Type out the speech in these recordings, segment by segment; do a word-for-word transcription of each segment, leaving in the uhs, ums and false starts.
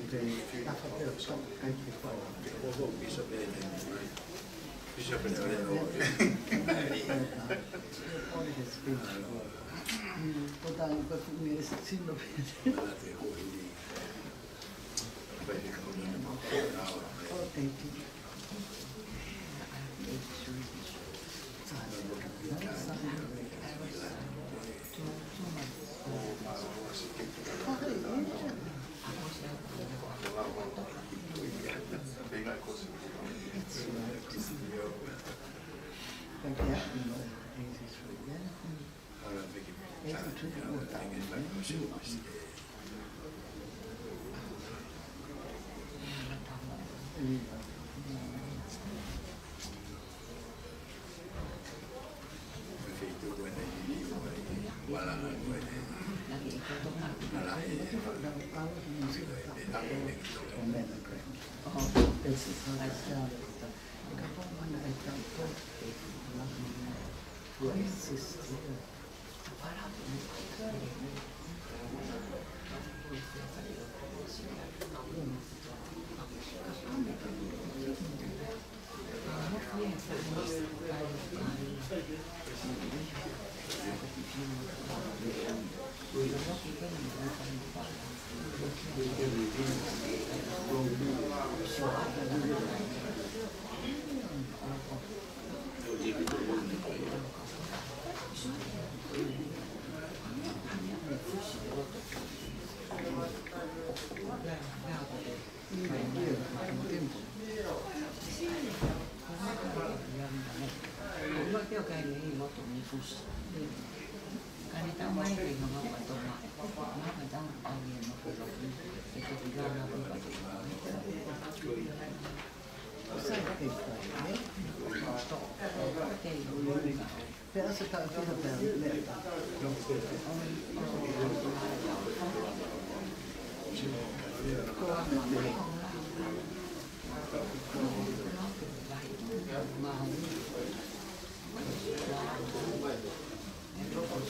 All has been a whirlwind. Mm, but I, but we are still Oh, thank you. Thank you.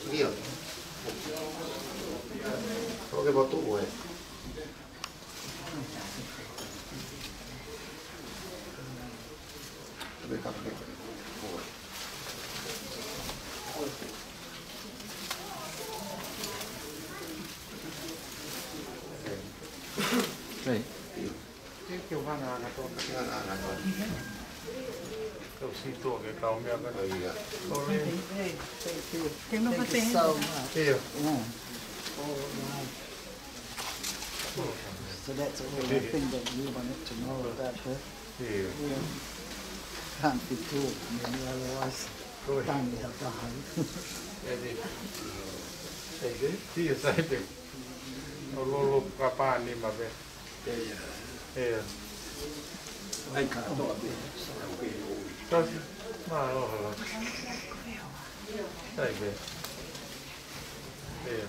ʻIo. Ko ke motu ue. Hey. Thank you, Hana, Hana, Hana. Tau sītuʻa ke kau meʻa ka. Oh, yeah. Sorry. Hey, thank you. Thank you so much. Yeah. Mm. All right. So that's the only thing that we wanted to know about her. Yeah. Yeah. Can't be told, I mean, otherwise, Sorry. Time we have to hurry. Thank you. Thank you. See you, thank you. ʻO lolo kapani ma pe. ʻIo. ʻAi kātoa pē. Kasi. Mālō ʻaupito. Sai pē. ʻIo.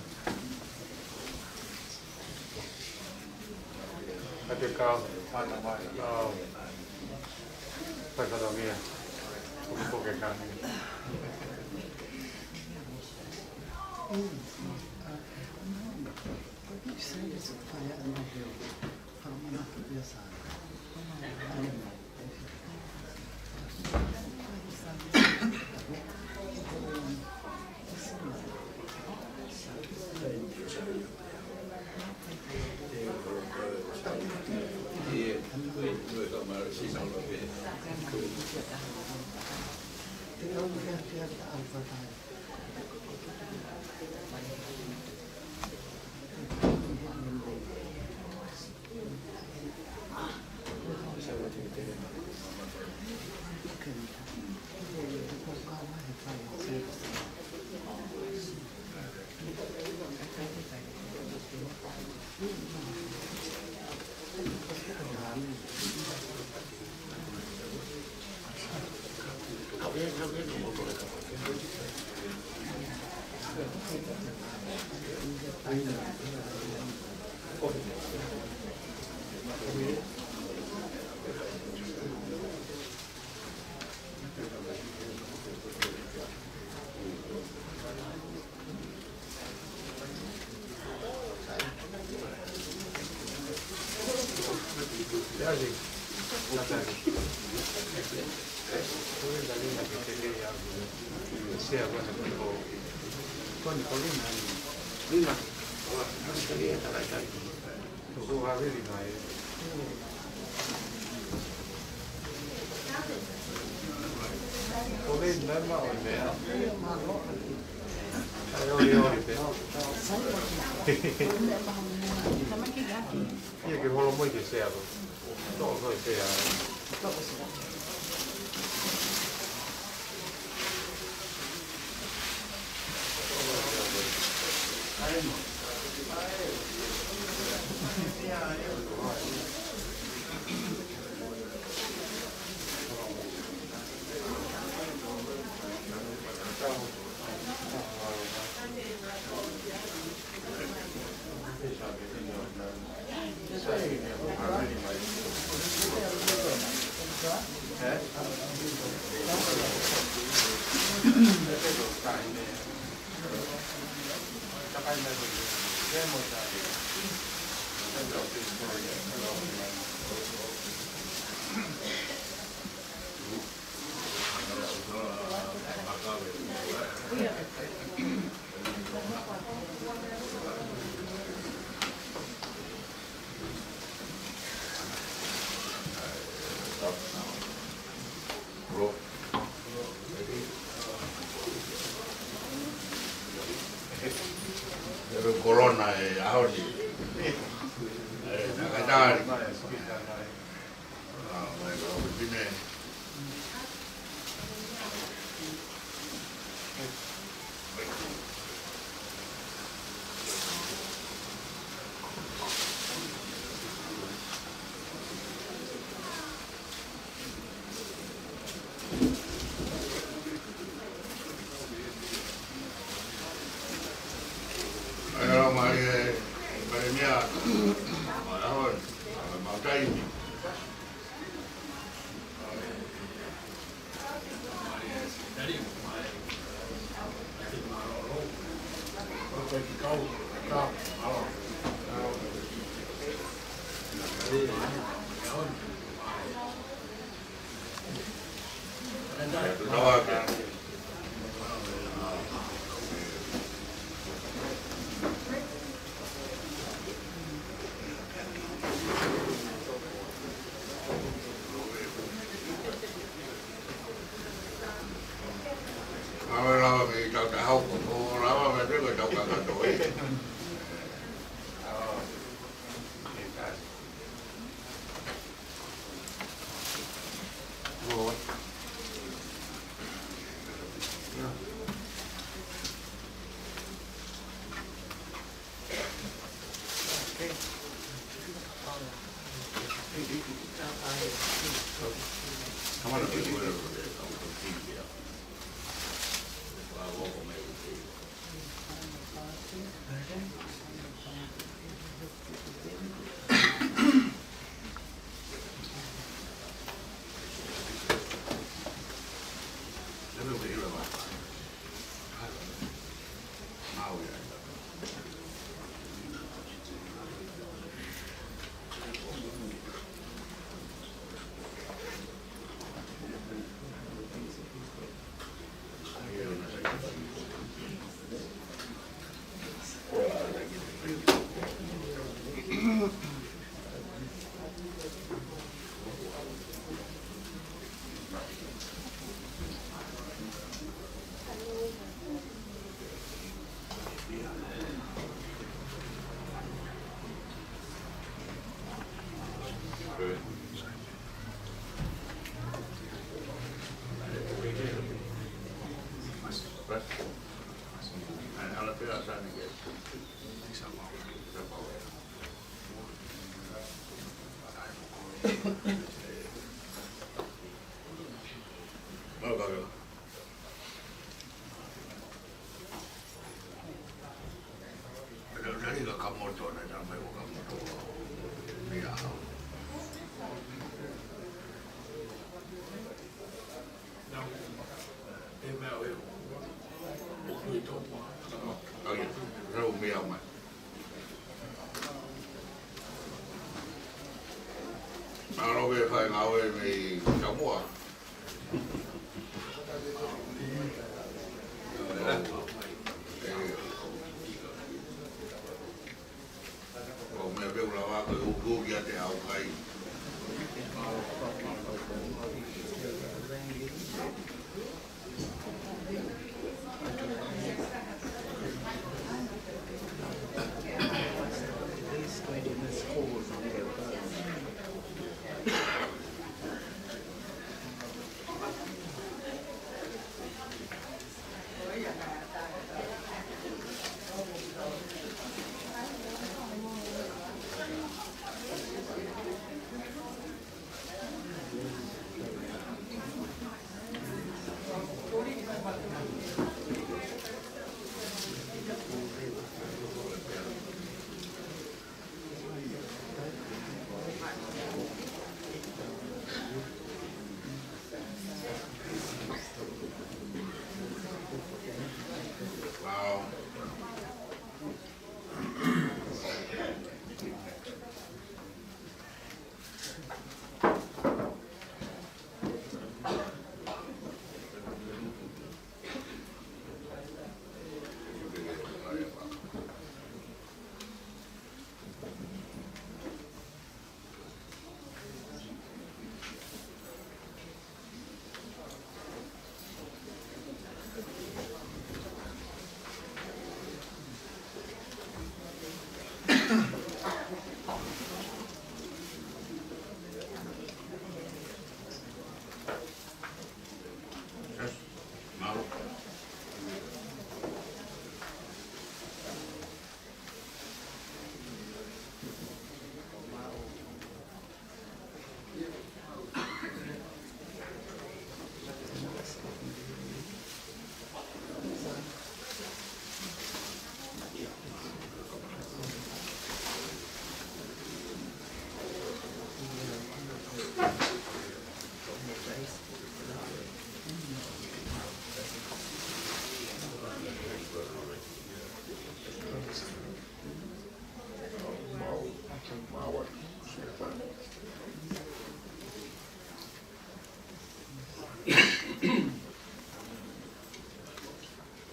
ʻA te kau. ʻAo. Pasa lo mia. Kumu ko ke kani. Ia ke holomui ke sea ko. Toʻo ko e sea. Ero kolona e aho ni. E, na kai tari. Awe lava me i tau ta hau ko, ko lava me te ko tau kakato e. Mālō e faingāue mei Samoa. Ko e meʻa pē ʻoku lava ko e uku kiate au kai.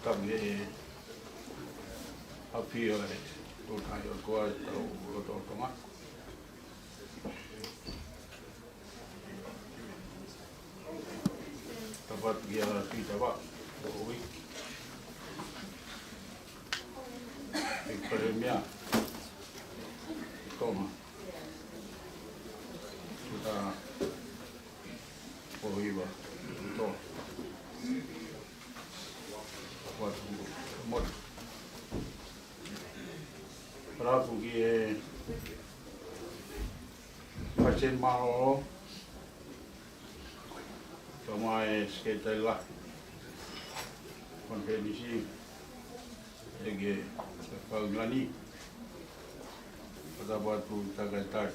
Tapu e ʻafio ʻa e Tūtahi ʻOtua ʻi hotau lotolotonga. Tapu atu kia Pita Vā, ʻo ui. ʻEiki Palēmia Tonga, Tuta Pohiva, to Watu Motu. Tapu ki he Palesiteni Mālōlō, kae ʻumaʻā e Sekelitali Lahi Konifelenisi, ʻEiki Kauingilani, fakatapu atu ki he takaitali,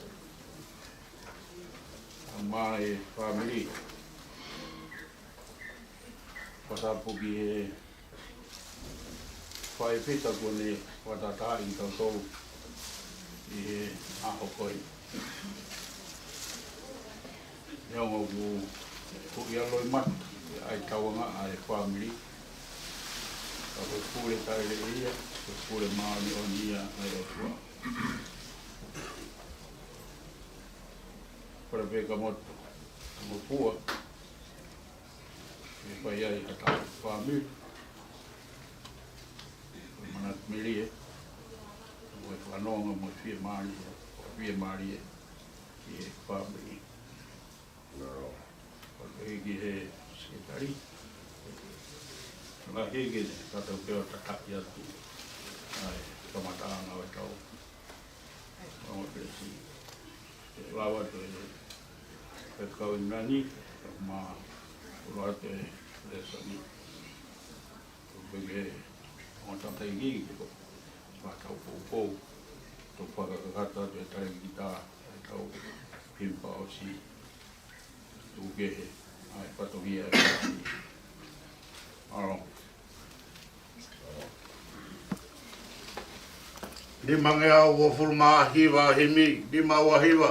kae ʻumaʻā e fāmili, fakatapu ki he faifekau kuo ne fakataha ʻi tautolu ʻi he ʻaho ko ē. Neongo ʻoku, ʻoku ʻi ai e loʻimata, ʻi ai e tauʻanga ʻa e fāmili, ka ko e pule taʻeleʻi ia, ko e pule māʻoniʻoni ia ʻa e ʻOtua. Kole pē ka motu, ka mopua, ke fai ai ha taha fāmili, ko e manatu melie, mo e fanongo, mo e fiemālie, mo e fiemālie ki he fāmili. Kole pē ki he Sekelitali, kae ʻumaʻā e Kau Tau Pea ʻo tataki atu ʻa e kamataʻanga ʻo e tau. Kau Pelesi, ke lava atu e Kauingilani, kae ʻumaʻā atu e lēsoni. Ko e pehē ʻo e tangataʻeiki, ko e fakatau poupou, tau fakakakato atu e talēkita ʻo e tau pimpa ʻosi. Tuku kehe ʻa e fatongia ʻo e fāmili. Mālō. Nima ngeau uofulu mā hiva, himi nima ua hiva.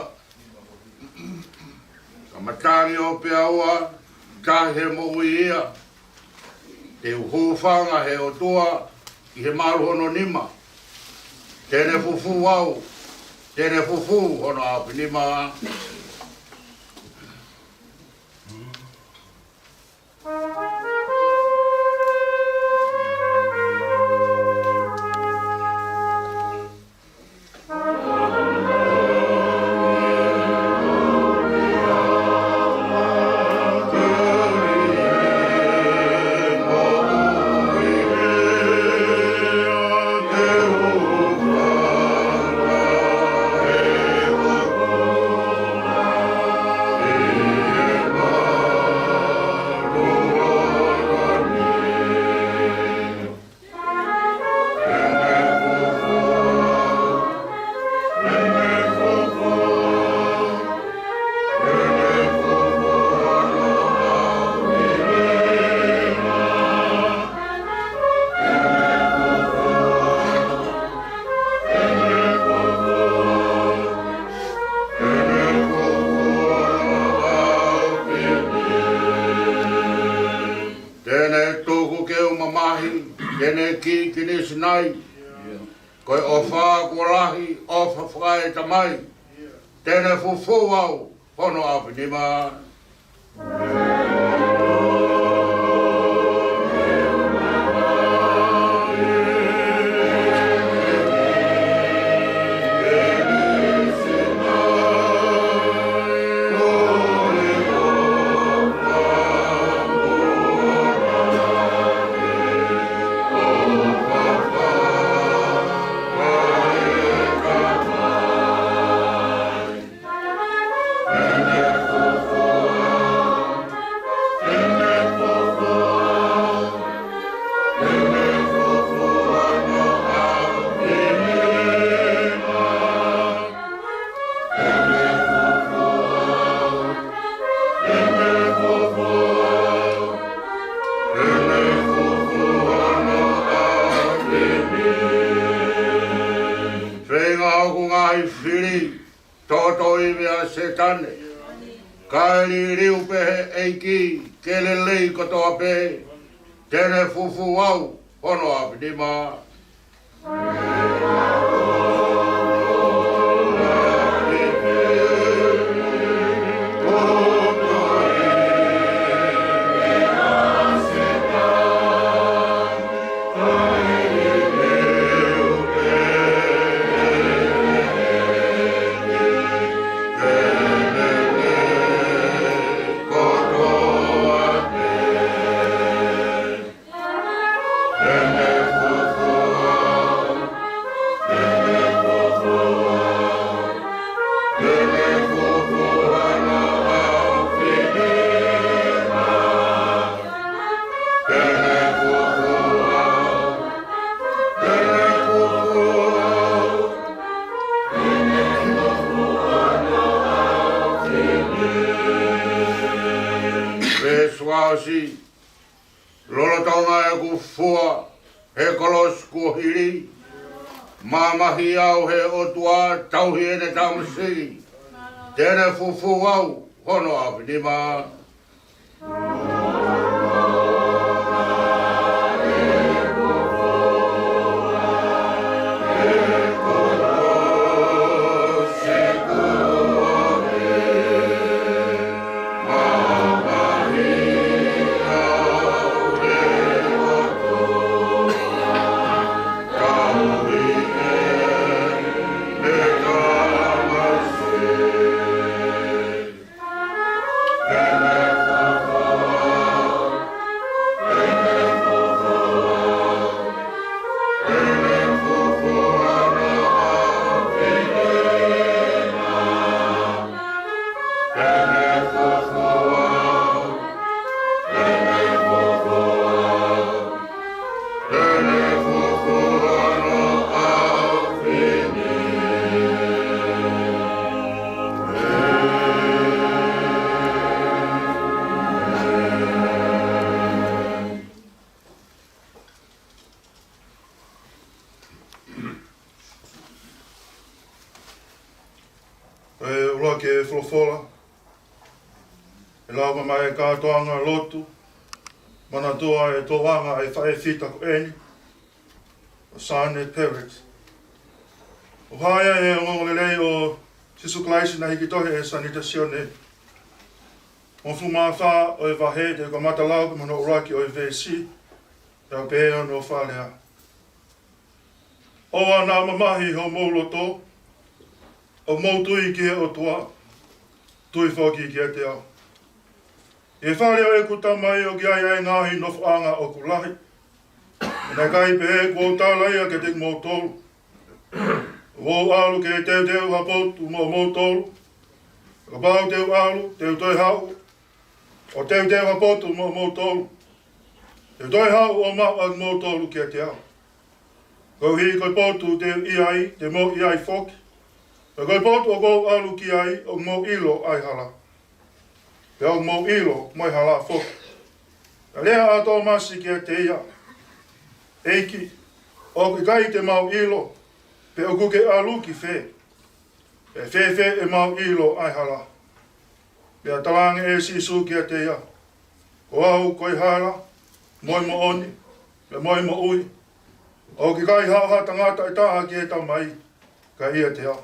Matangi ʻo Peaua, tahi he moʻui ia. Te u hūfanga he ʻOtua ʻi he malu hono nima. Te ne fufū au, te ne fufū hono ʻaofinima. Te ne tuku ke u mamahi, te ne kikinisi nai. Ko e ʻofa kuo lahi, ʻofa fakaetamai. Te ne fufū au hono ʻaofinima. Feinga hoku ngaahi fili, toto ivi ʻa Sētane. Kae liliu pē he ʻEiki, ke lelei kotoa pē. Te ne fufū au hono ʻaofinima. Veesi ua ʻosi. Lolotonga ʻeku fua he kolosi kuo hili, mamahi au he ʻOtua, tauhi ʻene tamasiʻi. Te ne fufū au hono ʻaofinima. ʻE ʻuluaki e folofola, ʻE lau mai e kātoanga lotu, Manatua e toʻonga e faʻē fita ko eni, ʻo Sane Peveti. ʻOku hā ia ʻi he ongoongolelei ʻo Sīsū Kalaisi naʻe hiki tohi ʻe Sanita Sione. Hongofulu mā fā ʻo e vahe, te u kamata lau pē mei hono ʻuluaki ʻo e veesi, pea pehē hono fakalea: ʻOua naʻa mamahi homou loto, ʻoku mou tui ki he ʻOtua, tui foki kiate au. ʻI he fale ʻo ʻeku Tamai ʻoku ʻi ai ʻa e ngaahi nofoʻanga ʻoku lahi. Naʻe ʻikai pehē kuo u tala ia kiate kimoutolu. ʻOku ou ʻalu ke teuteu ha potu moʻomoutolu. Kapau te u ʻalu, te u toe haʻu ʻo teuteu ha potu moʻomoutolu. Te u toe haʻu ʻo maʻu ʻa kimoutolu kiate au. Koeʻuhi ko e potu te u ʻi ai, te mou ʻi ai foki. Pea ko e potu ʻoku ou ʻalu ki ai, ʻoku mou ʻilo ʻa e hala, pea ʻoku mou ʻilo mo e hala foki. Pea lea ʻa Tōmasi kiate ia: ʻEiki, ʻoku ʻikai te mau ʻilo pe ʻoku ke ʻalu ki fē. Pea fēfē ʻemau ʻilo ʻa e hala? Pea talaange ʻe Sīsū kiate ia: Ko au ko e hala, mo e moʻoni, pea mo e moʻui. ʻOku ʻikai haʻu ha tangata ʻe taha ki he Tamai, ka ʻiate au.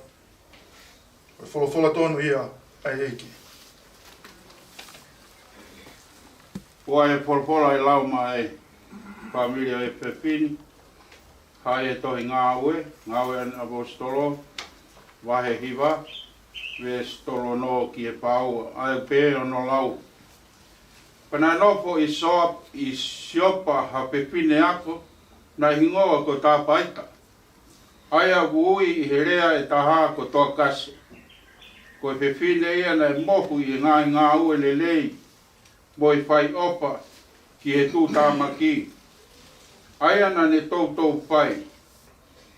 Ko e folofola tonu ia ʻa e ʻEiki. Ko e folofola ʻe lau mai ʻe he fāmili ʻo e fefine, hā ʻi he tohi Ngāue, Ngāue ʻa e ʻAposetolo, vahe hiva, veesi tolu ono ki he fā ua, ʻa ia ʻoku pehē hono lau: Pea naʻe nofo ʻi Soa-, ʻi Siopa ha fefine ako, naʻe hingoa ko Tāpaita, ʻa ia ʻoku ui ʻi he lea ʻe taha ko Toakase. Ko e fefine ia naʻe mohu ʻi he ngaahi ngāue lelei, mo e fai ʻofa ki he tuʻutāmaki, ʻa ia naʻa ne toutou fai.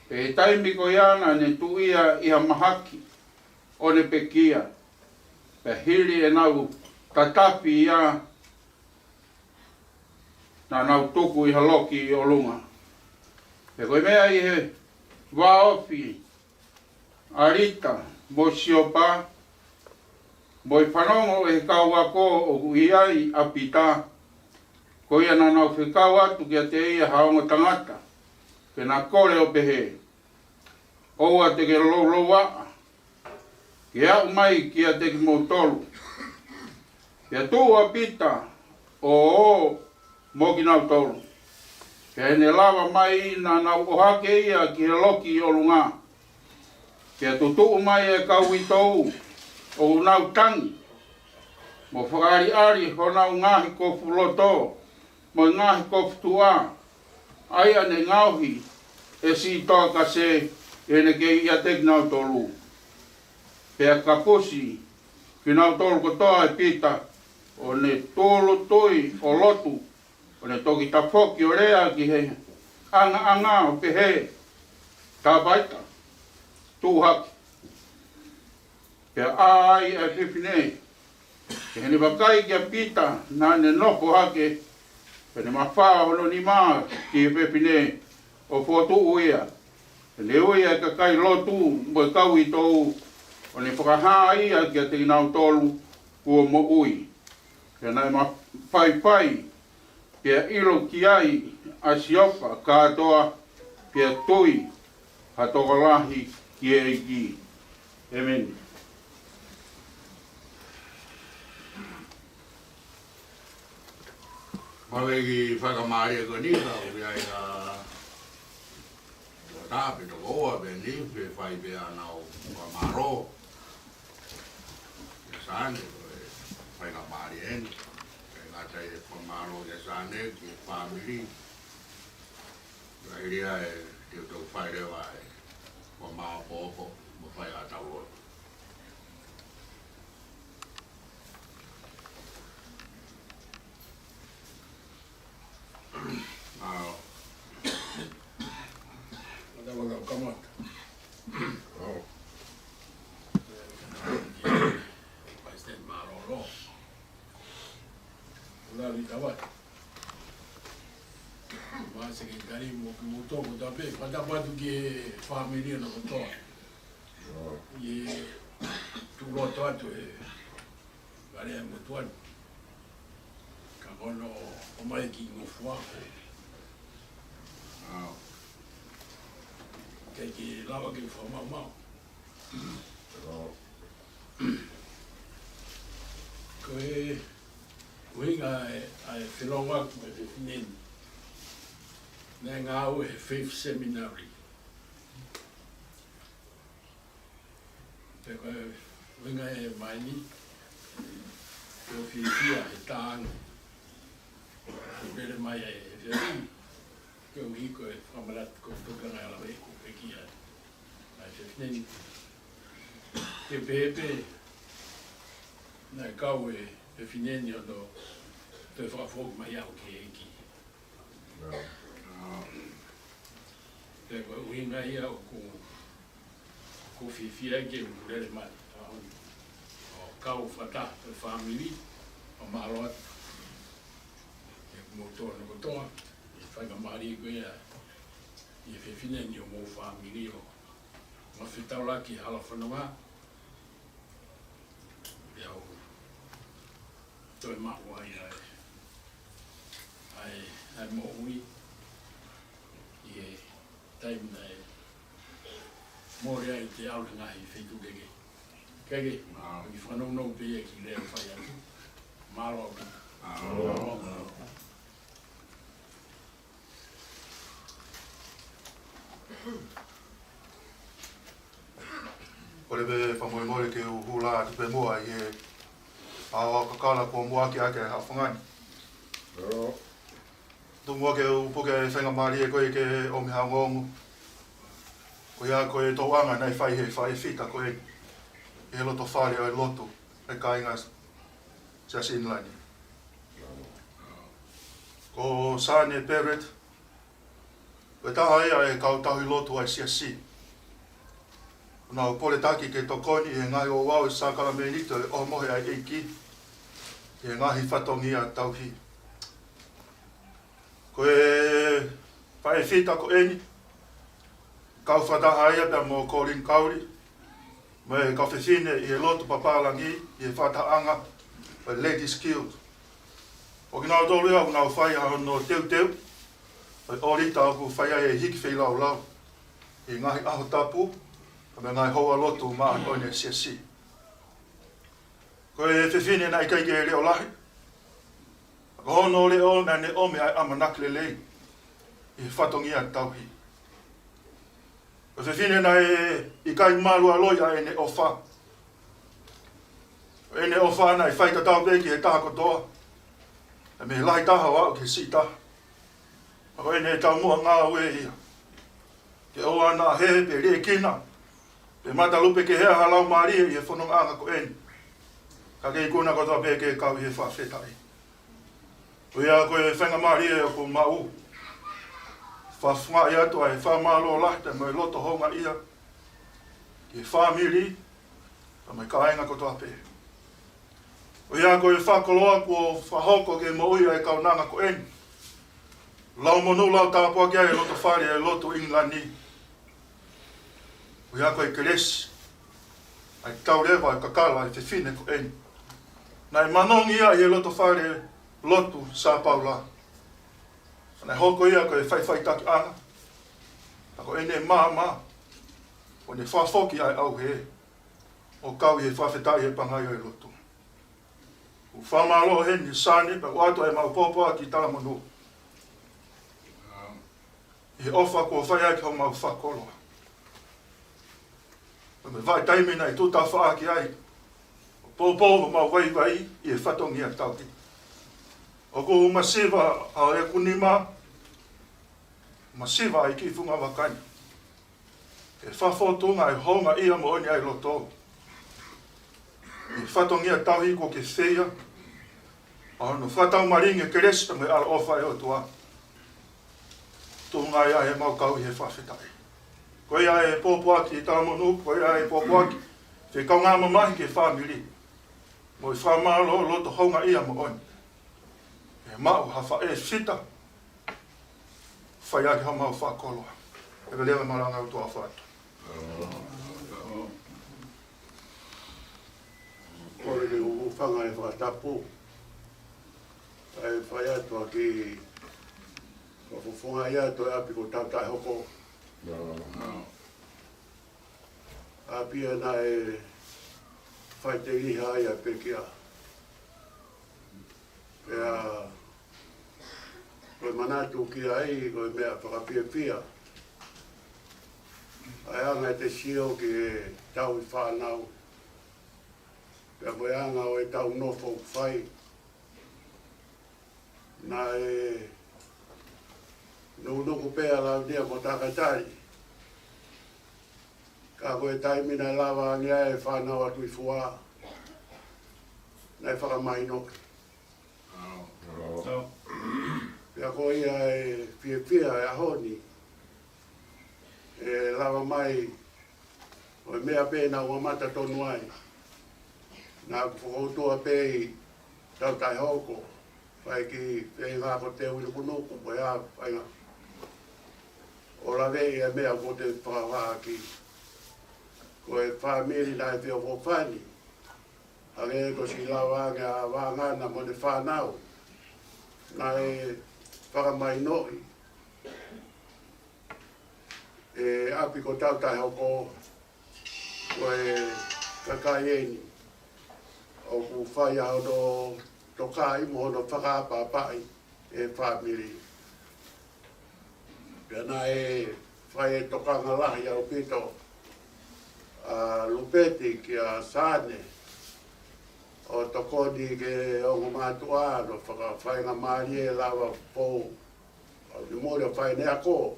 Pea ʻi he taimi ko ia naʻa ne tuʻu ia ʻi ha mahaki, ʻo ne pekia. Pea hili ʻenau tatafi ia, naʻa nau tuku ʻi ha loki ʻi ʻolunga. Pea ko e meʻa ʻi he vāofi ʻa Lita mo Siopa, mo e fanongo ʻe he kau ako ʻoku ʻi ai ʻa Pita, ko ia naʻa nau fekau atu kiate ia ha ongo tangata, pea na kole ʻo pehē: ʻOua te ke loulouaʻa ke aʻu mai kiate kimoutolu. Pea tuʻu ʻa Pita ʻo ō mo kinautolu. Pea ʻi heʻene lava mai naʻa nau ʻohake ia ki he loki ʻi ʻolunga. Pea tutuʻu mai e kau uitou ʻoku nau tangi, mo fakaʻaliʻali honau ngaahi kofu loto, mo e ngaahi kofu tuʻa, ʻa ia naʻe ngaohi ʻe siʻi Toakase ʻi heʻene kei ʻiate kinautolu. Pea kapusi kinautolu kotoa ʻe Pita, ʻo ne tūʻulutui ʻo lotu, ʻo ne toki tafoki ʻo lea ki he ʻangaʻanga ʻo pehē: Tāpaita, tuʻu hake. Pea ʻā ai ʻa e fefine. Pea ʻi heʻene vakai kia Pita naʻa ne nofo hake, pea ne mafao hono nima ki he fefine, ʻo fokotuʻu ia. Pea ne ui ʻa e kakai lotu mo e kau uitou, ʻo ne fakahā ia kiate kinautolu kuo moʻui. Pea naʻe mafaifai, pea ʻilo ki ai ʻa Siopa kātoa, pea tui ha tokolahi ki he ʻEiki. ʻEmeni. Mo e kiʻi faingamālie ko eni, ka ʻoku ʻi ai ʻa ʻOku taha pe toko ua pē ni, pea fai pē ʻenau fakamālō kia Sane, ko e faingamālie eni. Kae ngata e fakamālō kia Sane, ki he fāmili. Ka hili ia ʻe teu tau fai leva e fakamāopoopo, mo fai ʻa e tau lotu. Mālō. Mata mata kamata. Pai sen mālōlō. Ula li tawat. Mā se ke kari mo ki moto ko tape, pata patu ki he fāmili na kotoa. ʻI he tuʻu loto atu he kare mo tuan. Ono o mai ki ngofua. Ke ke lava ke fakamaumau. Ko e ʻuhinga e, ʻa e felongoaki mo e fefine ni, naʻe ngāue he Faith Seminary. Pea ko e ʻuhinga e mai ni, ko e fiefia he tānga ko e lele mai ai e fefine, koeʻuhi ko e fakamanatu ko e tokanga e lave ko e kia ʻa e fefine ni. Ke pehē pē naʻe kau e fefine ni ʻo toe fakafoki mai au ki he ʻEiki. Pea ko e ʻuhinga ia ʻoku, ʻoku ou fiefia ai ke u lele mai ʻo kau fakataha e fāmili, ʻo mālō atu kiate kimoutolu kotoa, ʻi he faingamālie ko ia ʻi he fefine ni ʻo mo e fāmili ʻo ma fetaulaki hala fononga. Pea u toe maʻu ai ʻa e, ʻa e, ʻa e moʻui ʻi he taimi naʻe mole ai ʻete ʻalu he ngaahi feituʻu kehekehe. Keke, ʻoku ou fakanounou pē ia ki he lea ʻoku fai atu. Mālō ʻaupito. Mālō. Kole pē fakamolemole ke u hū atu pē muʻa ʻi he ʻaho kakala kuo muʻaki ʻaki e haʻofanga ni. Tuku muʻa ke u puke e faingamālie ko ē ke ʻomi ha ongoongo. Ko ia ko e tokanga naʻe fai he faʻē fita ko ē ʻi he loto fale ʻo e lotu ʻa e kāinga Siasi Inilani. Ko Sane Peret, ko e taha ia e kau tauhi lotu ʻa e Siasi. Naʻa ku poletaki ke tokoni ʻi he ngaahi ouau ʻo e sākalamēniti ʻo e ʻOhomohe ʻa e ʻEiki ʻi he ngaahi fatongia tauhi. Ko e faʻē fita ko eni, kau fakataha ia pea mo Colin Kauli, mo e kau fefine ʻi he lotu papālangi ʻi he fakatahaʻanga ʻo e Ladies Guild. ʻO kinautolu ia ʻoku nau fai ʻa hono teuteu ʻo e ʻōlita ʻoku fai ai e hiki feilaulau ʻi he ngaahi ʻaho tapu, pea mo e ngaahi houa lotu māʻoniʻoni ʻa e Siasi. Ko e fefine naʻe ʻikai ke leʻo lahi, ka ko hono leʻo naʻa ne ʻomi ʻa e ʻamanaki lelei ʻi he fatongia tauhi. Ko e fefine naʻe ʻikai mālualoi ʻa ʻene ʻofa. Ko ʻene ʻofa naʻe fai tatau pē ki he taha kotoa, mei he lahi taha ʻo aʻu ki he siʻi taha. Ka ko ʻene taumuʻa ngāue ia ke ʻoua naʻa hē pe liʻekina pe matalupe kehe ha laumālie ʻi he fonongaʻanga ko eni, ka ke ikuna kotoa pē ke kau ʻi he fakafetaʻi. Ko ia ko e faingamālie ʻoku ou maʻu, fakafofongaʻi atu ʻa e fakamālō lahi pea mo e loto houngaʻia ki he fāmili pea mo e kāinga kotoa pē. Ko ia ko e fakakoloa kuo fakahoko ke moʻui ʻa e kaunanga ko eni, lau monū lau tāpuaki ai e loto fale ʻo e lotu ʻIngilani. Ko ia ko e kelesi, ʻa e tau leva e kakala ʻa e fefine ko eni. Naʻe manongi ia ʻi he loto fale lotu Sā Paula. Naʻe hoko ia ko e faʻifaʻitakiʻanga, ka ko ʻene maama, ʻo ne fakafoki ʻa e ʻauhē ʻo kau ʻi he fakafetaʻi he pangai ʻo e lotu. ʻOku fakamālō heni Sane pea ʻoatu ʻemau pōpoaki talamonū ʻi he ʻofa kuo fai ai ki homau fakakoloa. Pea mo e vahaʻa taimi naʻe tutafaʻaki ai ʻo poupou homau vaivai ʻi he fatongia tauhi. ʻOku masiva ʻa ʻeku nima, masiva ʻa e kiʻi funga vaka ni. ʻE fakafōtunga e houngaʻia moʻoni ʻa e loto ʻi he fatongia tauhi kuo ke feia, ʻa hono fakataumālie e kelesi pea mo e ʻaloʻofa ʻa e ʻOtua. Tuʻunga ia ʻemau kau ʻi he fakafetaʻi. Ko ia e pōpoaki talamonū, ko ia e pōpoaki fekaungāmamahi ki he fāmili, mo e fakamālō loto houngaʻia moʻoni ʻe maʻu ha faʻē fita, fai ʻaki homau fakakoloa. ʻE vele ma malanga ʻOtua ʻofa atu. Kole ke u hūfanga he fakatapu. ʻE fai atu ʻa e kiʻi fakafofongaʻi atu ʻa e ʻapi ko Tautaʻehoko. ʻApi ia naʻe faiteliha ai ʻa e pekia. Pea ko e manatu ki ai, ko e meʻa fakafiefia ʻa e anga ʻete sio ki he tauhi fānau. Pea mo e anga ʻo ʻetau nofo ʻoku fai. Naʻe nukunuku pē ʻa Launia mo Takatali. Ka ko e taimi naʻe lava ange ai e fānau ʻa Tuʻifua, naʻe fakamainoʻi. Pea ko ia e fiefia e ʻaho ni, ʻe lava mai ʻo e meʻa pē naʻa ku mamata tonu ai. Naʻa ku fokoutua pē ʻi Tautaʻehoko, fai e kiʻi feinga ko e teu ʻi nukunuku, ko e hā e feinga. ʻO laveʻi e meʻa ko ē te fakahā ki. Ko e fāmili naʻe feʻofoʻofani. Hangē ko e siʻi lava ange ʻa Vangana mo ʻene fānau. Naʻe fakamainoʻi e ʻapi ko Tautaʻehoko, ko e kakai eni ʻoku fai ʻa hono tokaʻi mo hono fakaʻapaʻapaʻi e fāmili. Pea naʻe fai e tokanga lahi ʻaupito ʻa Lupeti kia Sane ʻo tokoni ki he ongo mātuʻa ʻo fakafaingamālie lava pou ʻa e mole ʻo fai ʻene ako.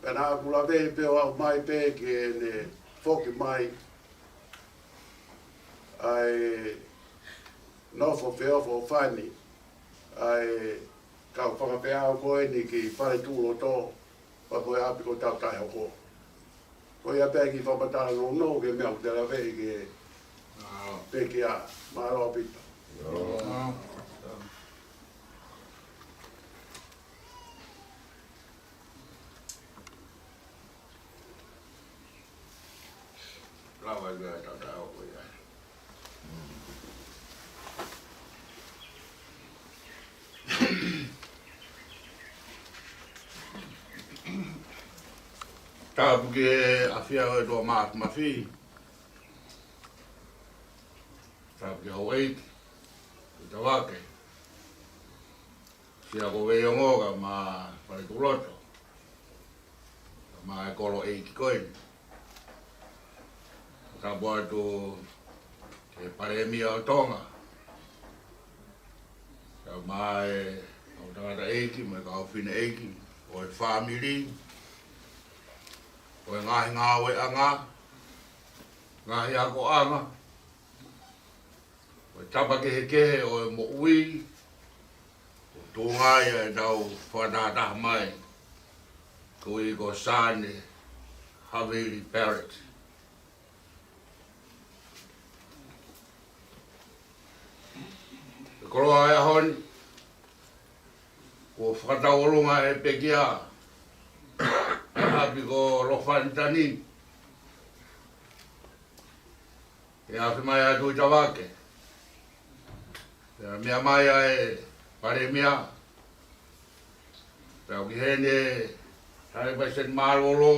Pea naʻa ku laveʻi pē ʻo aʻu mai pē ki heʻene foki mai ʻa e nofo feʻofoʻofani ʻa e kau fakafeʻao ko eni ki Faletuʻuloto, pea mo e ʻapi ko Tautaʻehoko. Ko ia pē kiʻi fakamatala nounou ki he meʻa ʻoku te laveʻi ki he pekia. Mālō ʻaupito. Lava ia Tautaʻehoko ia. Tapu ki he ʻafio ʻa e Tuʻa Māfimafi. Tapu ki he houʻeiki, ki he tavake. Sia ko Veiongo kae ʻumaʻā Faletuʻuloto, kae ʻumaʻā e kolo ʻeiki ko eni. Tapu atu ki he Palēmia ʻo Tonga, kae ʻumaʻā e kau tangataʻeiki mo e kau fineʻeiki ʻo e fāmili, ʻo e ngaahi ngāueʻanga, ngaahi akoʻanga, ʻo e tapa kehekehe ʻo e moʻui, ʻo tuʻunga ai ʻetau fakatahataha mai, ko e ʻuhi ko Sane Havili Barrett. Ko e koloa e ʻaho ni, kuo fakatauʻolunga e pekia, ʻapi ko Lofanitani, ʻe afe mai atu ʻi tavake. Pea meʻa mai ʻa e Palēmia. Pea ʻoku ʻi heni ʻa e Palesiteni mālōlō.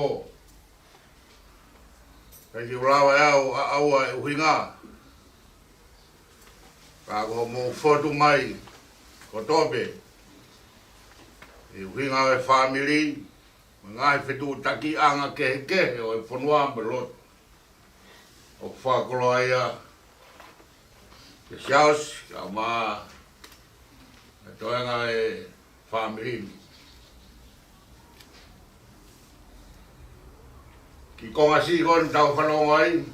Pea ʻikai ke u lava ʻe au ʻo ʻaʻau ʻa e ʻuhinga. Ka ko hoʻomou fotu mai kotoa pē, ʻi he ʻuhinga ʻo e fāmili, mo e ngaahi fetuʻutakiʻanga kehekehe ʻo e fonua mo e lotu. ʻOku fakakoloa ia kia Siaosi, kae ʻumaʻā e toenga e fāmili ni. Kiʻi konga siʻi ko eni ʻoku tau fanongo ai,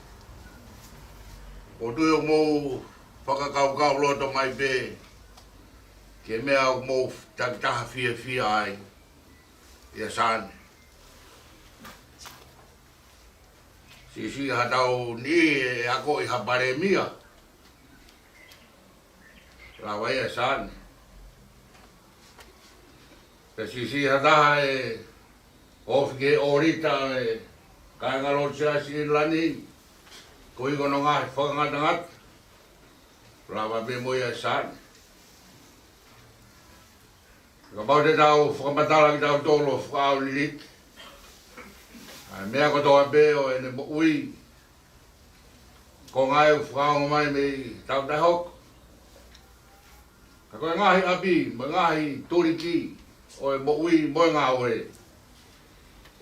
ʻoku ou tui ʻoku mou fakakaukauloto mai pē ki he meʻa ʻoku mou takitaha fiefia ai ʻia Sane. Siʻisiʻi haʻatau niʻihi ʻe akoʻi ha Palēmia, lava ia ʻe Sane. Pea siʻisiʻi ha taha ʻe ofi ki he ʻōlita ʻo e kāingalotu Siasi ʻInilani, koeʻuhi ko hono ngaahi fakangatangata, lava pē mo ia ʻe Sane. Kapau te tau fakamatala kitautolu ʻo fakaʻaoniliki ʻa e meʻa kotoa pē ʻo ʻene moʻui, ko e ngaahi ʻoku fakaongo mai mei he taʻu taʻehoko. Ka ko e ngaahi ʻapi mo e ngaahi tuliki ʻo e moʻui mo e ngāue,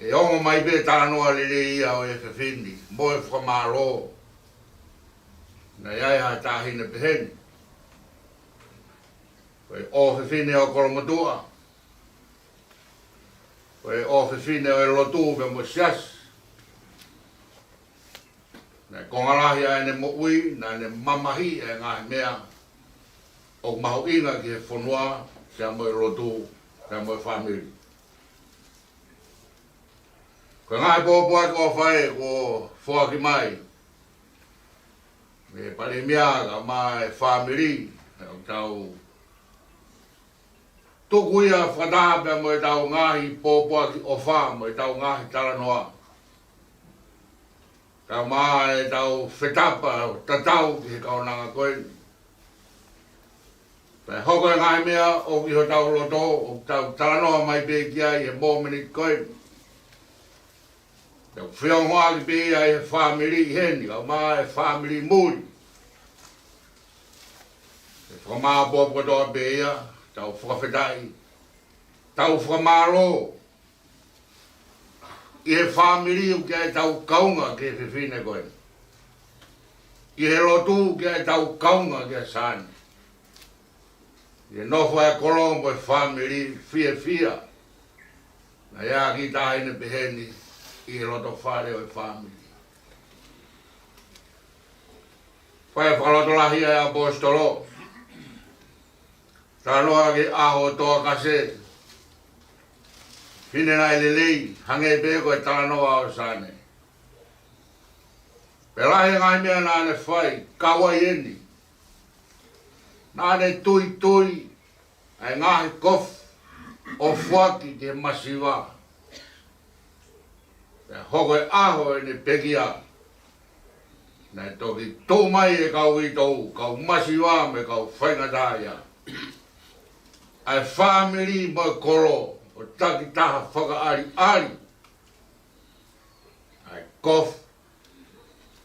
ʻe ongo mai pē talanoa lelei ia ʻo e fefine mo e fakamālō. Naʻe ʻi ai ha taʻahine pehē ni, ko e ʻofefine ʻo Kolomotuʻa, ko e ʻofefine ʻo e lotu pea mo e siasi. Naʻe konga lahi ʻa ʻene moʻui naʻa ne mamahiʻi e ngaahi meʻa ʻoku mahuʻinga ki he fonua pea mo e lotu pea mo e fāmili. Ko e ngaahi pōpoaki ʻofa ē kuo foaki mai mei he Palēmia kae ʻumaʻā e fāmili, ʻoku tau tuku ia fakataha pea mo ʻetau ngaahi pōpoaki ʻofa mo ʻetau ngaahi talanoa, kae ʻumaʻā ʻetau fetapa tatau ki he kaunanga ko eni. Pea hoko e ngaahi meʻa ʻoku ʻi hotau loto ʻoku tau talanoa mai pē ki ai he mōmeniti ko eni. Tau feongoʻaki pē ia ʻi he fāmili ʻi heni, kae ʻumaʻā e fāmili muli. ʻE fakamāʻopoʻopo kotoa pē ia, tau fakafetaʻi, tau fakamālō ʻi he fāmili ʻoku ʻi ai ʻetau kaunga ki he fefine ko eni. ʻI he lotu ʻoku ʻi ai ʻetau kaunga kia Sane. ʻI he nofo ʻa e kolo mo e fāmili fiefia. Naʻe ʻi ai e kiʻi taʻahine pehē ni ʻi he loto fale ʻo e fāmili. Fai e fakalotolahi ʻa e ʻaposetolo. Talanoa ki he ʻaho ʻo Toakase. Fefine naʻe lelei, hangē pē ko e talanoa ʻo Sane. Pea lahi e ngaahi meʻa naʻa ne fai, kau ai eni. Naʻa ne tuitui ʻa e ngaahi kofu ʻo foaki ki he masiva. Pea hoko e ʻaho ʻene pekia, naʻe toki tuʻu mai e kau uitou, kau masiva mo e kau faingataʻaʻia, ʻa e fāmili mo e kolo ʻo takitaha fakaʻaliʻali ʻa e kofu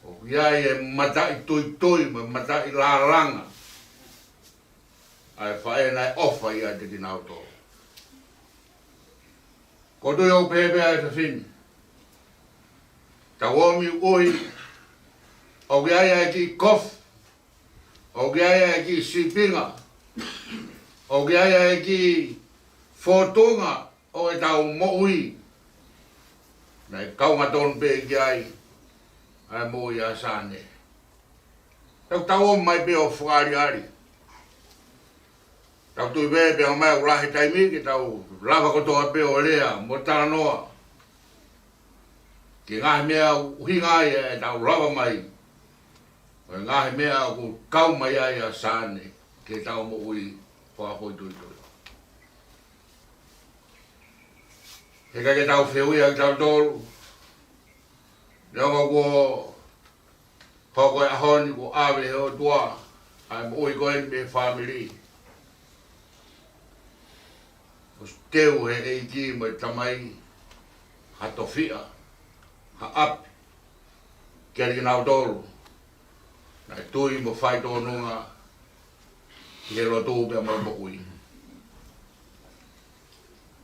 ʻoku ʻi ai e mataʻituitui mo e mataʻilālanga ʻa e faʻē naʻe ʻofa ʻiate kinautolu. Ko e tui ʻoku pehē pē ʻa e fefine, tau ō mai ʻuhi ʻoku ʻi ai ʻa e kiʻi kofu, ʻoku ʻi ai ʻa e kiʻi sīpinga, ʻoku ʻi ai ʻa e kiʻi fōtunga ʻo ʻetau moʻui. Naʻe kaunga tonu pē ki ai ʻa e moʻui ʻa Sane. Tau tau ō mai pē ʻo fakaʻaliʻali. Tau tui pē pea ʻomai ʻo lahi taimi ke tau lava kotoa pē ʻo lea mo talanoa ki he ngaahi meʻa ʻuhinga ia ʻetau lava mai, mo e ngaahi meʻa ʻoku kau mai ai ʻa Sane ki heʻetau moʻui fakafoʻituitui. He ʻikai ke tau fehuʻia kitautolu, neongo kuo hoko e ʻaho ni kuo ʻave ʻe he ʻOtua ʻa e moʻui ko eni mei he fāmili. ʻOsi teu ʻe he ʻEiki mo e Tamai ha tofiʻa, ha ʻapi kiate kinautolu naʻe tui mo fai tōnunga ʻi he lotu pea mo e moʻui.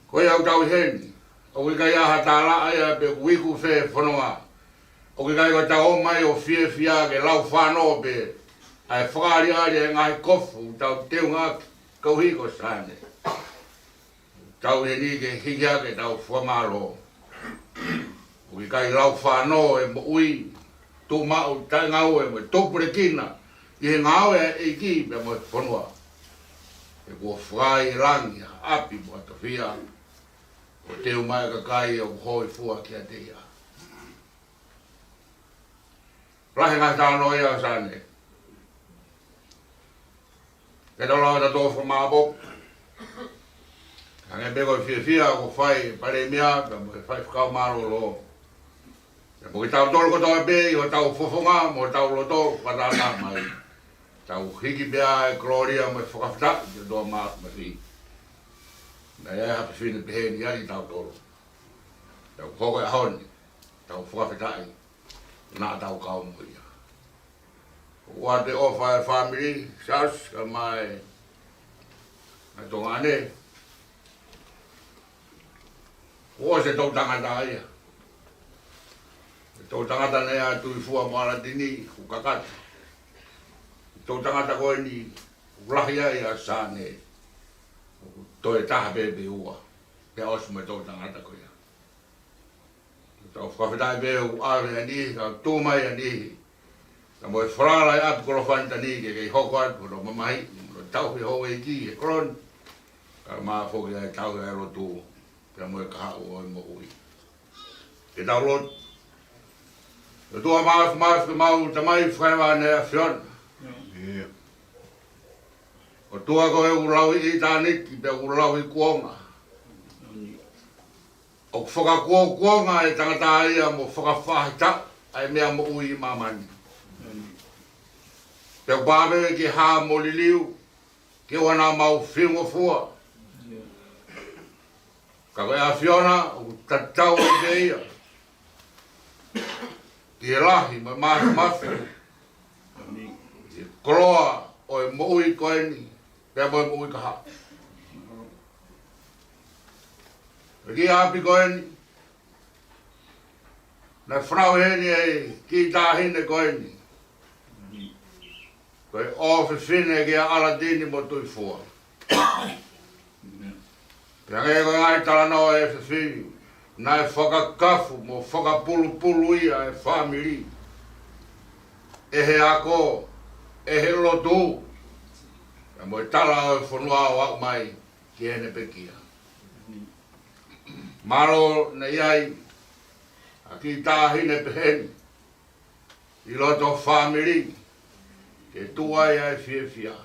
Ko ia ʻoku tau ʻi heni, ʻoku ʻikai ha tālaʻa ia pe ʻoku iku fē fononga. ʻOku ʻikai ko ʻetau ō mai ʻo fiefia ke lau fānō pē ʻa e fakaʻaliʻali ʻa e ngaahi kofu ʻoku tau teungaʻaki koeʻuhi ko Sane. Tau ʻi heni ke hiki hake ʻetau fakamālō. ʻOku ʻikai lau fānō e moʻui, tuʻu maʻu taʻengaue mo e tupulekina ʻi he ngāue ʻa e ʻEiki pea mo e fonua. He kuo fai ʻe langi ha ʻapi mo ha tofiʻa, ʻo teu mai e kakai ʻoku hōifua kiate ia. Lahi e ngaahi talanoa ia ʻa Sane. Ke tau lava ʻo tau fakamāʻopoʻopo. Hangē pē ko e fiefia kuo fai ʻe he Palēmia pea mo e faifekau mālōlō. Pea mo kitautolu kotoa pē ʻi hotau fofonga mo hotau loto fakatātā mai, tau hiki pē ʻa e kolōlia mo e fakafetaʻi ki he ʻOtua Māfimafi. Naʻe ʻi ai ha fefine pehē ni ʻiate kitautolu. Pea ʻoku hoko e ʻaho ni, tau fakafetaʻi naʻa tau kau mo ia. ʻOatu e ʻofa e fāmili, Siaosi, kae ʻumaʻā e tuongaʻane. Kuo ʻosi e toʻutangata ia. E toʻutangata naʻe ʻi ai ʻa Tuʻifua mo ʻAlatini, kuo kakato. E toʻutangata ko eni, kuo lahi ai ʻa Sane. Toe taha pē pe ua. Pea ʻosi mo e toʻutangata ko ia. Tau fakafetaʻi pē ʻoku ʻave ʻa e niʻihi, ka tuʻu mai ʻa e niʻihi. Ka mo e falala ʻa e ʻapi Kolowhani Tani ke kei hoko atu hono mamahi, mo hono tauhi houʻeiki he kolo ni. Kae ʻumaʻā foki ʻa e tauhi ʻa e lotu, pea mo e kahaʻu ʻo e moʻui. Ke tau lotu. ʻOtua Māfimafi, ʻemau Tamai fakahēvani ʻa e ʻAfiona. ʻIo. ʻOtua ko e ʻoku lau ʻi ʻitāniti, pea ʻoku lau ʻi kuonga. ʻOku fakakuokuonga e tangata ia mo fakafaʻahitaʻu ʻa e meʻa moʻui ʻi māmani. Pea ʻoku pau pē ke hā mo liliu, ke ʻoua naʻa mau fiungofua. Ka ko e ʻAfiona, ʻoku tatau ai pē ia. Ki he lahi mo e māfimafi. Ki he koloa ʻo e moʻui ko eni, pea mo e moʻui kahaʻu. Ki he ʻapi ko eni, naʻe fanauʻi heni ʻa e kiʻi taʻahine ko eni. Ko e ʻofefine kia ʻAlatini mo Tuʻifua. Pea hangē ko e ngaahi talanoa ʻa e fefine, naʻe fakakafu mo fakapulupulu ia e fāmili. ʻE he ako, ʻe he lotu, pea mo e tala ʻo e fonua ʻo aʻu mai ki heʻene pekia. Mālō naʻe ʻi ai ʻa e kiʻi taʻahine pehē ni ʻi loto fāmili, ke tuʻu ai ʻa e fiefia.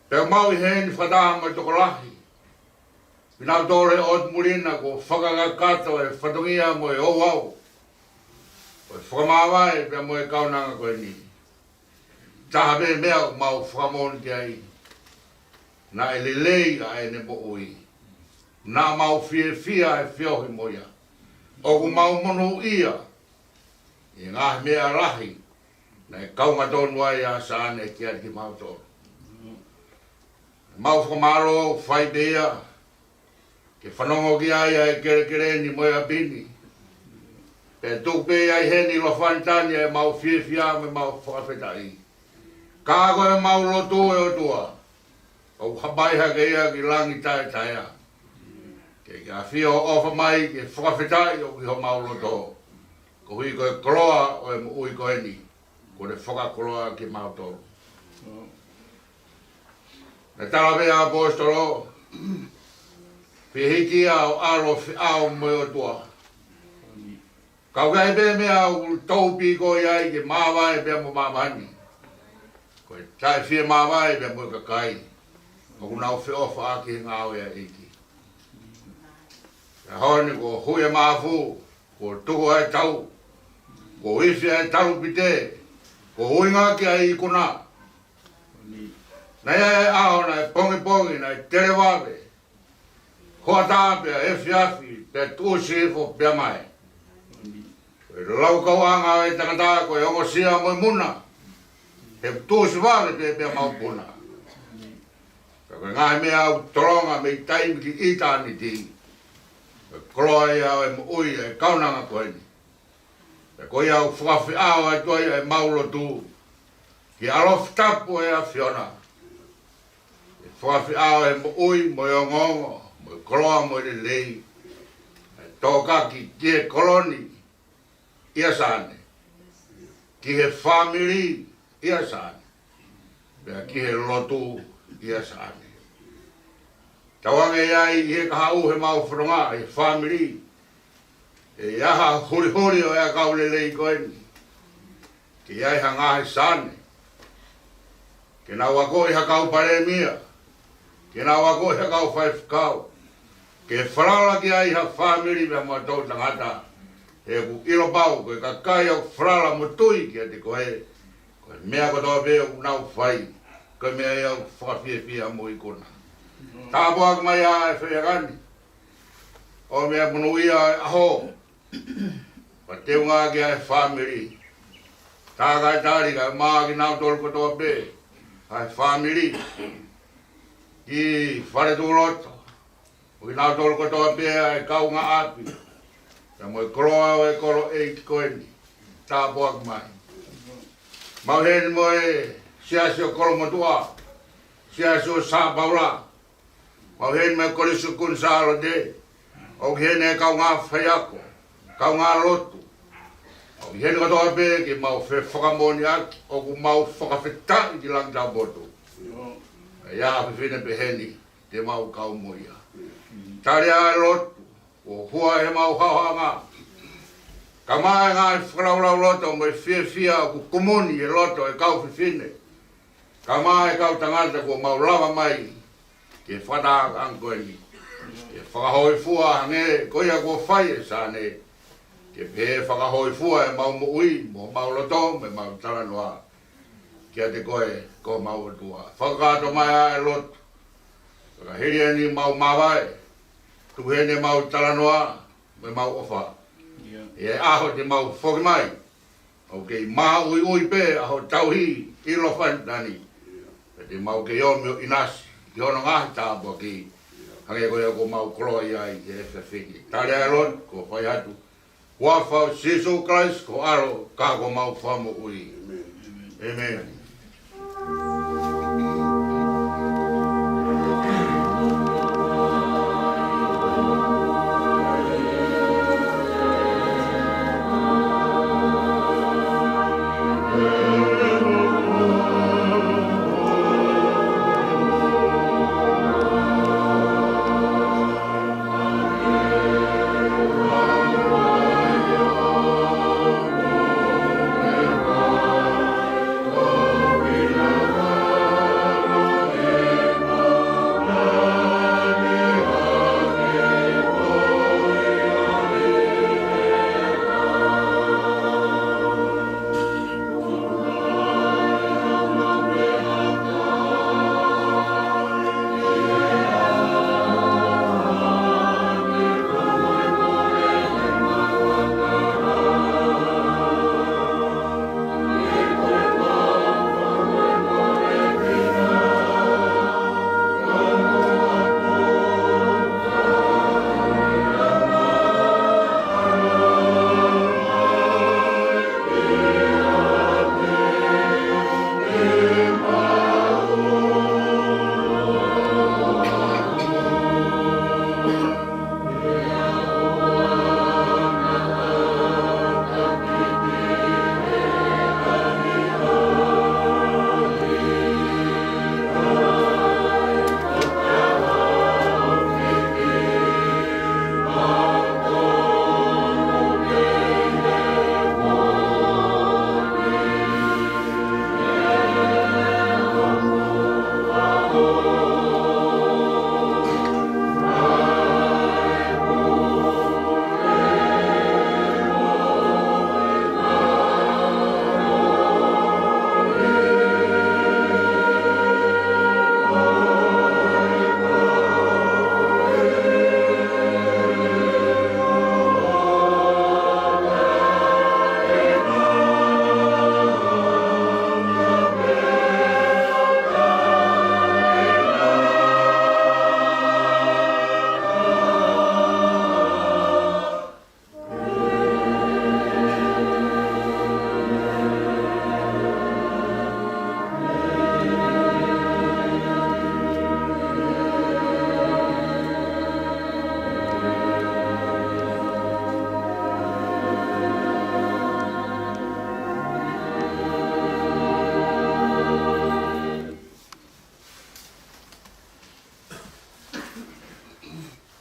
Pea mau ʻi heni fakataha mo e tokolahi. Pea nau tole ʻo muli na kuo fakakakato e fatongia mo e ouau ʻo e fakamāvae pea mo e kaunanga ko eni. Taha pē meʻa ʻoku mau fakamoʻoni ki ai. Naʻe lelei ʻa ʻene moʻui. Naʻa mau fiefia he feohi mo ia. ʻOku mau monūʻia ʻi he ngaahi meʻa lahi naʻe kaunga tonu ai ʻa Sane kiate kimautolu. Mau fakamālō, fai pē ia ke fanongo ki ai ʻa e kelekele ni mo e ʻapi ni. Pea tuku pē ia ʻi heni ʻi Lofani Tani ʻemau fiefia mo ʻemau fakafetaʻi. Ka ko ʻemau lotu, ʻe ʻOtua, ʻoku hapai hake ia ki langi taʻetaʻeʻaonga. Ke ke ʻafio ʻofa mai ke fakafetaʻi ʻoku ʻi homau loto. Koeʻuhi ko e koloa ʻo e moʻui ko eni, kuo ne fakakoloa kimautolu. Naʻe tala pē ʻe he ʻaposetolo, fie hiki ia ʻo ʻalu ʻo feʻao mo e ʻOtua. Ka ʻoku ʻi ai pē meʻa ʻoku tau piko ai ke māvae pea mo māmani. Ko e taʻefiemāvae pea mo e kakai ʻoku nau feʻofaʻaki he ngāue ʻa e ʻEiki. He ʻaho ni kuo hui ʻa e mafu, kuo tuhu ʻa e tau, kuo ifi ʻa e talupite, kuo uinga ki ai ikuna. Naʻe ʻi ai e ʻaho naʻe pongipongi, naʻe televave, hoʻatā pea efiafi, pea tuʻusi hifo pea mae. Ko e laukauʻanga ʻo e tangata ko e ongosia mo e muna. He tuʻusi vave pē pea mau puna. Ka ko e ngaahi meʻa ʻoku tolonga mei taimi ki ʻitāniti. Ko e koloa ia ʻo e moʻui ʻa e kaunanga ko eni. Pea ko ia ʻoku fakafeʻao atu ai ʻemau lotu ki he ʻalofi tapu ʻo e ʻAfiona. ʻE fakafeʻao e moʻui mo e ongoongo, mo e koloa mo e lelei, ʻa e tokaki ki he kolo ni ʻia Sane, ki he fāmili ʻia Sane, pea ki he lotu ʻia Sane. Tauange ʻi ai ʻi he kahaʻu heʻemau fononga, ʻi he fāmili, ʻi he ʻaho hulihuli ʻo e ʻakau lelei ko eni. Ke ʻi ai ha ngaahi Sane. Ke nau akoʻi ha kau palēmia. Ke nau akoʻi ha kau faifekau. Ke falala ki ai ha fāmili pea mo ha toʻutangata. He ʻoku ʻilo pau, ko e kakai ʻoku falala mo tui kiate koe, ko e meʻa kotoa pē ʻoku nau fai, ko e meʻa ia ʻoku fakafiefia mo ikuna. Tāpuaki mai ʻa e faiako ni. ʻOmi e monūʻia ʻo e ʻaho. Pea teunga ki he fāmili. Tākai tali kae ʻumaʻā kinautolu kotoa pē ʻa e fāmili. Ki fale tuʻu loto. ʻO kinautolu kotoa pē ʻa e kaungāʻapi. Pea mo e koloa ʻo e kolo ʻeiki ko eni. Tāpuaki mai. Mau ʻi heni mo e siasi ʻo Kolomotuʻa. Siasi ʻo Sā Paula. Mau ʻi heni mo e Kolisi ʻo Kuini Sālote. ʻOku ʻi heni e kaungā faiako. Kaungā lotu. ʻOku ʻi heni kotoa pē ke mau fefakamoʻoniʻaki. ʻOku mau fakafetaʻi ki langi taupotu. ʻI ai ha fefine pehē ni. Te mau kau mo ia. Tali ʻa e lotu, ʻo hua he mau haohaoa. Kae ʻumaʻā e ngaahi fakalaulauloto mo e fiefia ʻoku kumuni he loto e kau fefine. Kae ʻumaʻā e kau tangata kuo mau lava mai ke fakataha ʻaki ko eni. Ke fakahōifua hangē ko ia kuo fai ʻe Sane. Ke pehē fakahōifua ʻemau moʻui, mo ʻemau loto, mo ʻemau talanoa. Kiate koe, ko homau ʻOtua. Fakakakato mai ʻa e lotu. Fakahili ʻeni ʻemau māvae. Tuku heni ʻemau talanoa, mo ʻemau ʻofa. ʻI he ʻaho te mau foki mai. ʻOku kei maʻuiʻui pē ʻa hoʻo tauhi ʻi loto fānitani. Pea te mau kei ō mo ʻinasi, ki hono ngaahi tāpuaki. Hangē ko ia kuo mau koloa ai he efiafi ni. Tali ʻa e lotu, ko e fai atu. Huafa ʻo Sīsū Kalaisi ko e ʻAlo, ka ko homau Fakamoʻui. ʻĒmeni.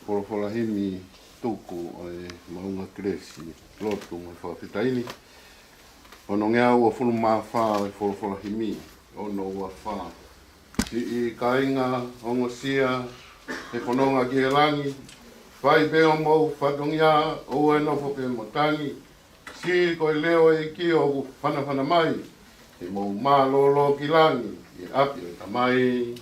Folofola himi tuku ʻo e Maʻunga Kelesi, lotu mo e fakafetaʻi ni. Onongeau uofulu mā fā ʻo e folofola himi, ono ua fā. Siʻi kāinga, ongosia, he fononga ki he langi, fai pē homou fatongia, ʻoua ʻe nofo pē mo tangi, siʻi ko e leʻo ʻo e ʻEiki ʻoku fanafana mai, ke mou mālōlō ki langi, ʻi he ʻapi ʻo e Tamai.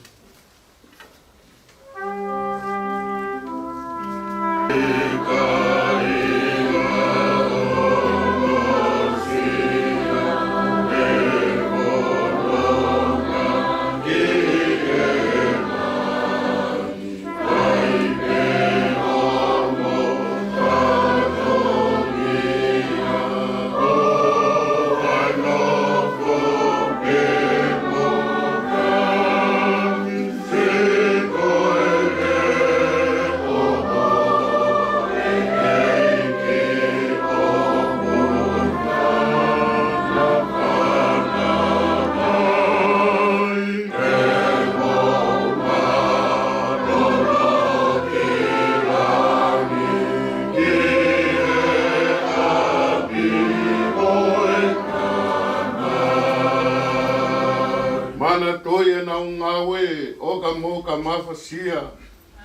Manatuʻi ʻenau ngāue ʻo ka mou ka mafasia,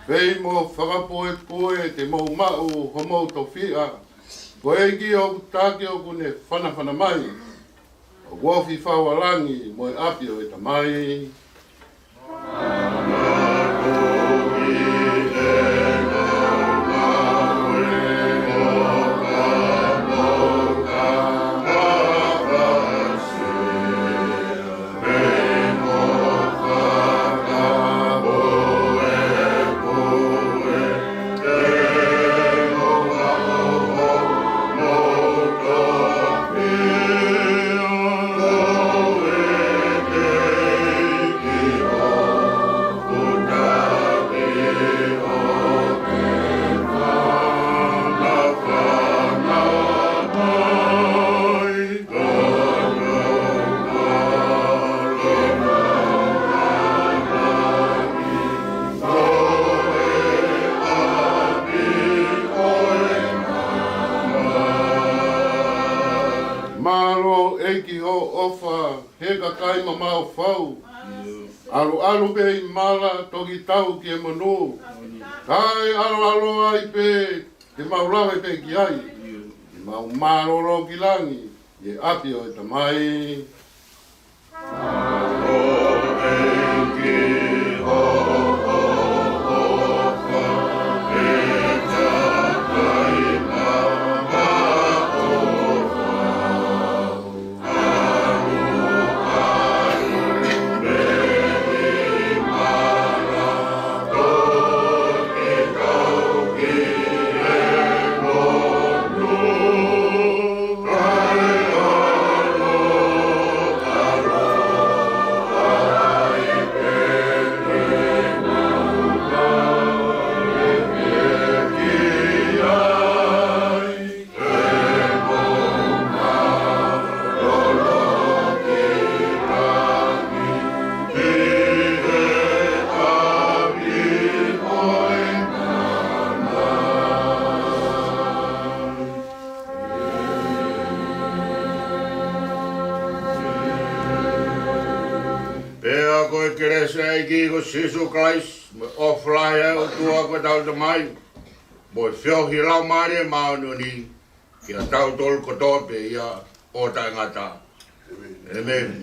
pea ʻi hoʻomou fakapoʻupoʻu te mou maʻu homou tofiʻa. Ko e ʻEiki ʻoku taki ʻoku ne fanafana mai, ʻoku ofi fau ʻa langi mo e ʻapi ʻo e Tamai. Mālō ʻEiki hoʻo ʻofa he kakai mamaʻo fau. ʻAluʻalu pē ʻi mala toki tau ki he monū. Kae ʻaloʻalo ai pē ke mau lave pē ki ai. Ke mau mālōlō ki langi ʻi he ʻapi ʻo e Tamai. Pea ko e kelesi ʻa e ʻEiki ko Sīsū Kalaisi, mo e ʻofa lahi ʻa e ʻOtua ko ʻetau Tamai, mo e feohi ʻa e Laumālie Māʻoniʻoni, kiate kitautolu kotoa pē ia ʻo taʻengata. ʻĒmeni.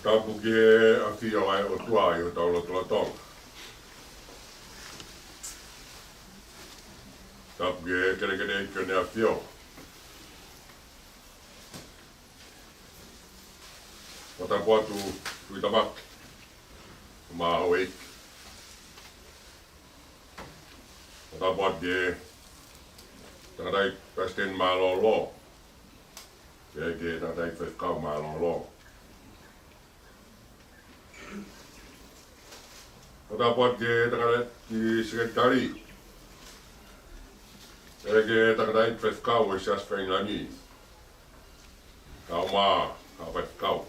Tapu ki he ʻafio ʻa e ʻOtua ʻi hotau lotolotonga. Tapu ki he kelekele ʻEiki ʻo ne ʻafio. Fakatapu atu Tuʻitāmaki, mo e houʻeiki. Fakatapu atu ki he tangataʻeiki palesiteni mālōlō, pea ki he tangataʻeiki faifekau mālōlō. Fakatapu atu ki he tangataʻeiki sekelitali, pea ki he tangataʻeiki faifekau ʻo e Siasi faka-ʻIngilani, kae ʻumaʻā ʻa e faifekau.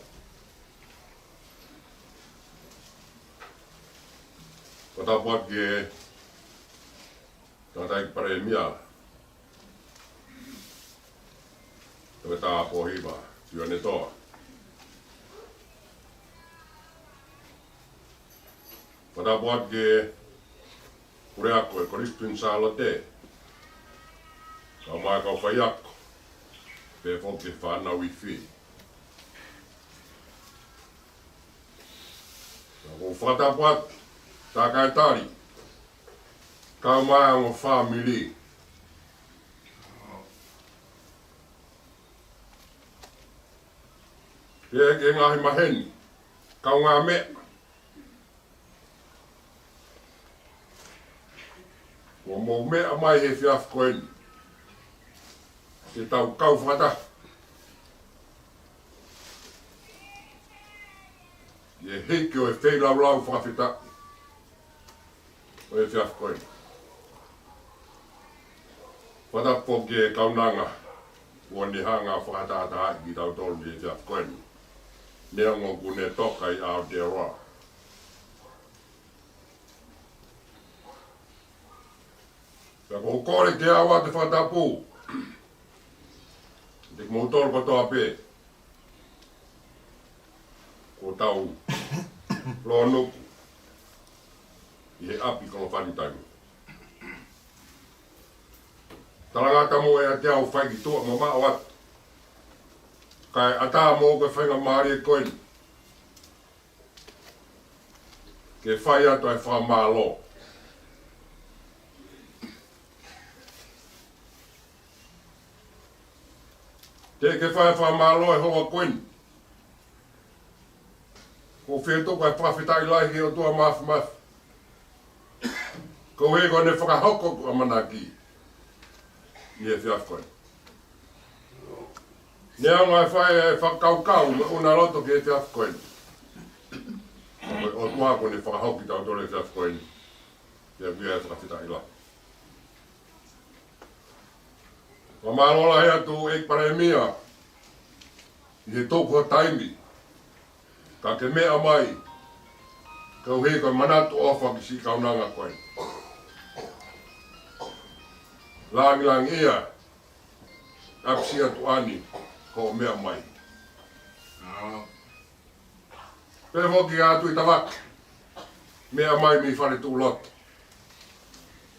Fakatapu atu ki he tangataʻeiki palēmia, Toketā Pōhiva Sionetoa. Fakatapu atu ki he puleako ʻo e Kolisi Tuʻi ʻIni Sālote, kae ʻumaʻā e kau faiako, pehē foki ki he fānau ifi. ʻOku ou fakatapu atu, takaitali, kae ʻumaʻā ongo fāmili. Pea ki he ngaahi maheni, kaungāmeʻa, kuo mou meʻa mai he efiafi ko eni ke tau kau fakataha ʻi he hiki ʻo e feilaulau fakafetaʻi ʻo e efiafi ko eni. Fakatapu ki he kaunanga kuo ne hanga ʻo fakatātāʻi kitautolu ʻi he efiafi ko eni, neongo kuo ne toka ʻi Aotearoa. Pea ʻoku ou kole ke u ʻoatu e fakatapu kiate kimoutolu kotoa pē kuo tau lōnuku ʻi he ʻapi Kolofanitani. Talangata mo e ʻiate au fai ki tuʻa mamaʻo atu, kae ʻatā moʻoku e faingamālie ko eni ke fai atu ʻa e fakamālō. Teʻeki ke fai e fakamālō he houa ko eni, ʻoku ou fie tuku ʻa e fakafetaʻi lahi ki he ʻOtua Māfimafi, koeʻuhi ko ʻene fakahoko ʻeku ʻamanaki ʻi he efiafi ko eni. Neongo ʻa e fai e fakakaukau mo e ʻuna loto ki he efiafi ko eni, ko e ʻOtua kuo ne fakahoko kitautolu he efiafi ko eni, pea ʻoku ʻi ai e fakafetaʻi lahi. Fakamālō lahi atu ʻEiki Palēmia ʻi he tuku ho taimi ka ke meʻa mai, koeʻuhi ko e manatu ʻofa ki siʻi kaunanga ko eni. Langilangiʻia ʻa e ʻapisia tuʻa ni hoʻo meʻa mai. Pea foki ʻa Tuʻitavake, meʻa mai mei Faletuʻuloto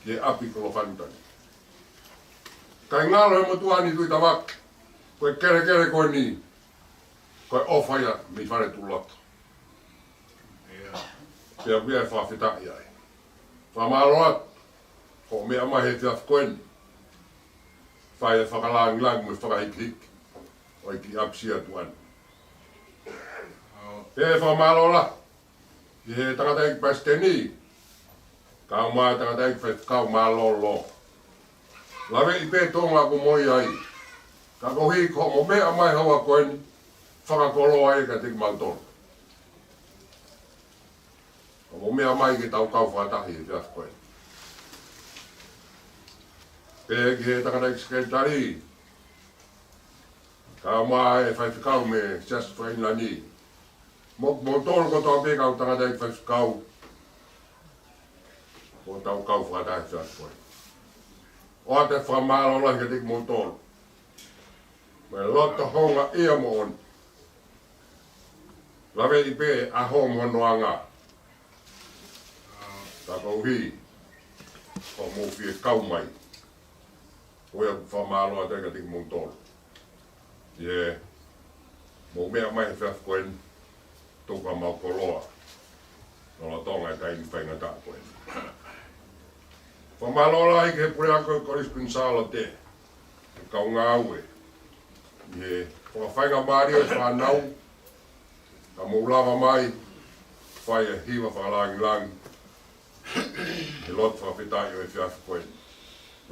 ki he ʻapi Kolofanitani. Kae ngalo he motuʻa ni Tuʻitavake, ko e kelekele ko eni, ko e ʻofa ia mei Faletuʻuloto. Pea ʻoku ʻi ai e fakafetaʻi ai. Fakamālō atu hoʻo meʻa mai he efiafi ko eni, fai e fakalangilangi mo e fakahikihiki ʻo e kiʻi ʻapisia tuʻa ni. Pea fakamālō lahi ki he tangataʻeiki palesiteni, kae ʻumaʻā e tangataʻeiki faifekau mālōlō. Laveʻi pē e tuʻunga ʻoku mou ʻi ai, ka koeʻuhi ko hoʻomo meʻa mai he houa ko eni, fakakoloa ia kiate kimautolu. Hoʻomo meʻa mai ke tau kau fakataha he efiafi ko eni. Pea ki he tangataʻeiki sekelitali, kae ʻumaʻā e faifekau mei he Siasi faka-ʻInilani, mo, mo kimoutolu kotoa pē kau tangataʻeiki faifekau, ʻoku tau kau fakataha he efiafi ko eni. ʻOatu e fakamālō lahi kiate kimoutolu. Mo e loto houngaʻia moʻoni. Laveʻi pē e ʻaho mo hono anga, ka koeʻuhi ko hoʻomou fie kau mai. Ko ia ʻoku ou fakamālō atu ai kiate kimoutolu ʻi heʻemou meʻa mai he efiafi ko eni, tuku haʻamau koloa lolotonga e taimi faingataʻa ko eni. Fakamālō lahi ki he puleako ʻo e Kolisi Kuini Sālote, kau ngāue, ʻi he fakafaingamālie ʻo e fānau, ka mou lava mai fai e hiva fakalangilangi he lotu fakafetaʻi ʻo e efiafi ko eni.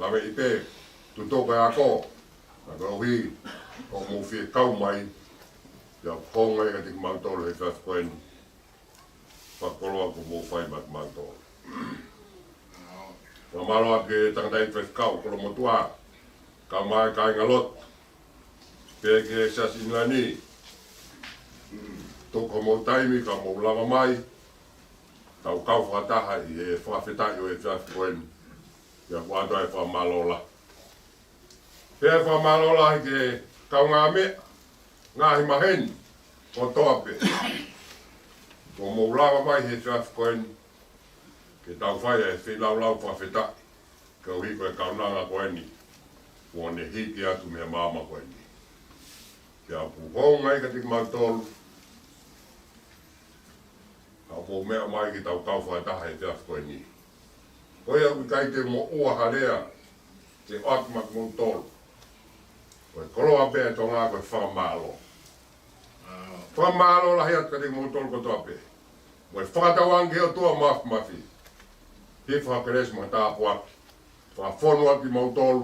Laveʻi pē tuʻutuʻu e ako, ka koeʻuhi ko hoʻomou fie kau mai, pea ʻoku hounga ia kiate kimautolu he efiafi ko eni. Fakakoloa kuo mou fai maʻa kimautolu. Fakamālō atu ki he tangataʻeiki faifekau Kolomotuʻa, kae ʻumaʻā e kāingalotu, pea ki he Siasi ʻInilani, tuku homou taimi ka mou lava mai, tau kau fakataha ʻi he fakafetaʻi ʻo e efiafi ko eni. Pea ʻoku ʻoatu ai e fakamālō lahi. Pea fakamālō lahi ki he kaungāmeʻa, ngaahi maheni kotoa pē kuo mou lava mai he efiafi ko eni ke tau fai e feilaulau fakafetaʻi koeʻuhi ko e kaunanga ko eni kuo ne hiki atu mei he maama ko eni. Pea ʻoku hounga ia kiate kimautolu ʻOku mou meʻa mai ke tau kau fakataha he efiafi ko eni. Ko ia ʻoku ʻikai te u moʻua ha lea ke ʻoatu maʻa kimoutolu. Ko e koloa pē ʻa Tonga ko e fakamālō. Fakamālō lahi atu kiate kimoutolu kotoa pē. Mo e fakatauange ki he ʻOtua Mafimafi, hifo ha kelesi mo e tāpuaki, fakafonu atu kimoutolu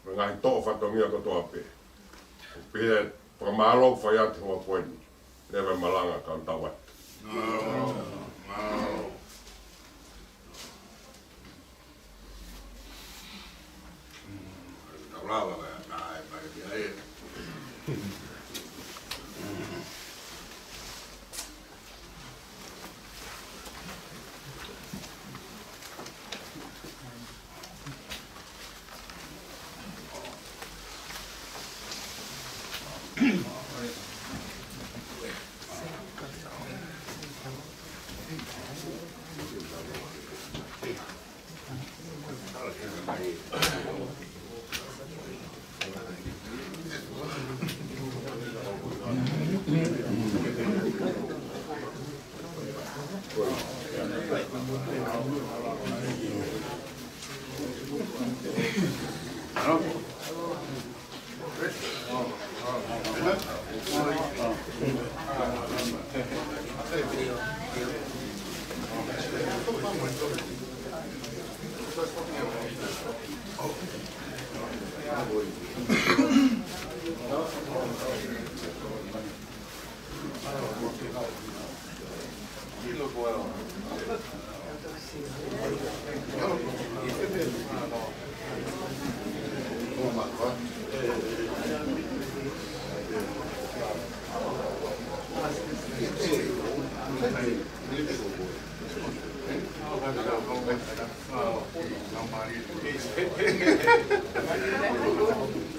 mei he ngaahi toʻo fatongia kotoa pē. Pea fakamālō fai atu he houa ko eni. Leva e malanga, ka u tau atu.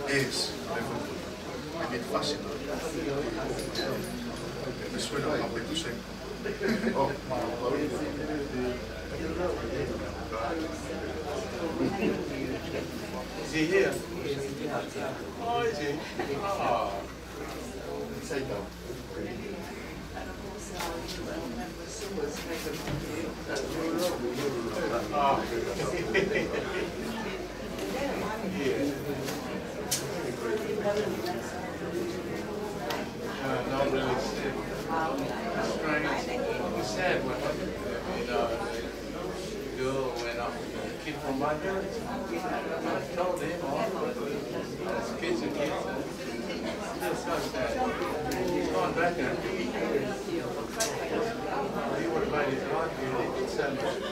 Yes. I get fashion. Me suena a Petuche. Oh, is he here? Oh, is he? Ah. Say no. Girl went up, kid from my village. I told him off, but it's kids and kids. It's so sad. He's gone back there. He would have made his life here. He did so much.